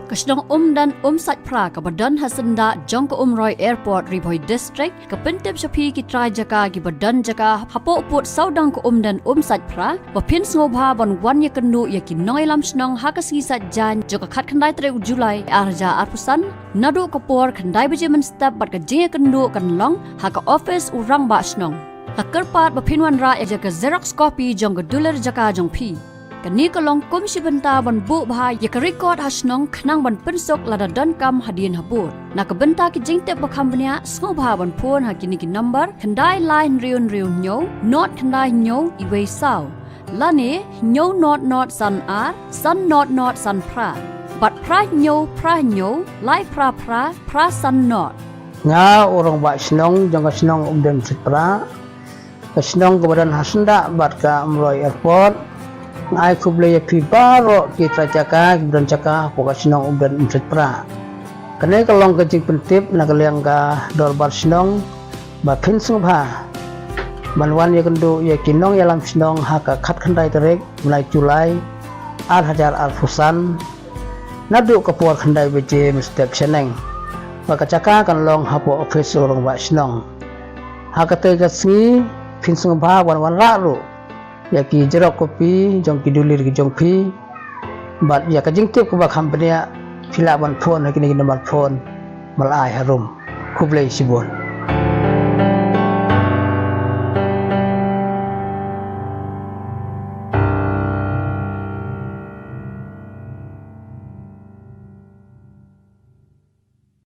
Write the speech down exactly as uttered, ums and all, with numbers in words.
Ka shnong Umden Umsaitphra kaba don ha syndah jong ka Umroi Airport, Ri Bhoi District, ka pyntip sha phi ki trai jaka kiba don jaka hapoh pud sawdong ka Umden Umsaitphra ba phin sngewbha ban wan ïakynduh ïa ki nongïalam shnong ha ka sngi Saitjaiñ jong ka khatkhyndai tarik u July ar hajar arphew san, naduh ka por khyndai baje mynstep bad ka jingïakynduh kan long ha ka ophis u rangbah shnong. La kyrpad ba phin wanrah ïa ka xerox copy jong ka dulir jaka jong phi. Kane ka long kum shi bynta ban buh bha ïa ka record ha shnong khnang ban pynsuk lada donkam hadien habud. Na ka bynta ki jingtip ba kham bniah, sngewbha ban phone ha kine ki number: khyndai lai hynriew hynriew hynñiew, nod khyndai hynñiew, iwei saw, lane hynñiew nod nod san ar, san nod nod san phra, bad phra hynñiew phra hynñiew, lai phra phra, phra san nod. Nga u rangbah shnong jong ka shnong Umden Umsaitphra, ka shnong kaba don ha syndah bad ka Umroi Airport, nga ai khublei ïa phi baroh ki trai jaka kiba don jaka hapoh ka shnong Umden Umsaitphra. Kane ka long ka jingpyntip na ka liang ka dorbar shnong ba phin sngewbha ban wan ïakynduh ïa ki nongïalam shnong ha ka khatkhyndai tarik bnai July ar hajar arphew san, naduh ka por khyndai baje mynstep shaneng. Ba ka jaka kan long hapoh ophis u rangbah shnong. Ha katei ka sngi phin sngewbha ban wanrah ruh ïa ki xerox copy jong ki dulir ki jong phi. Bad ïa ka jingtip kaba kham bniah, phi lah ban phone ha kine ki number phone ba la ai harum. Khublei shibun.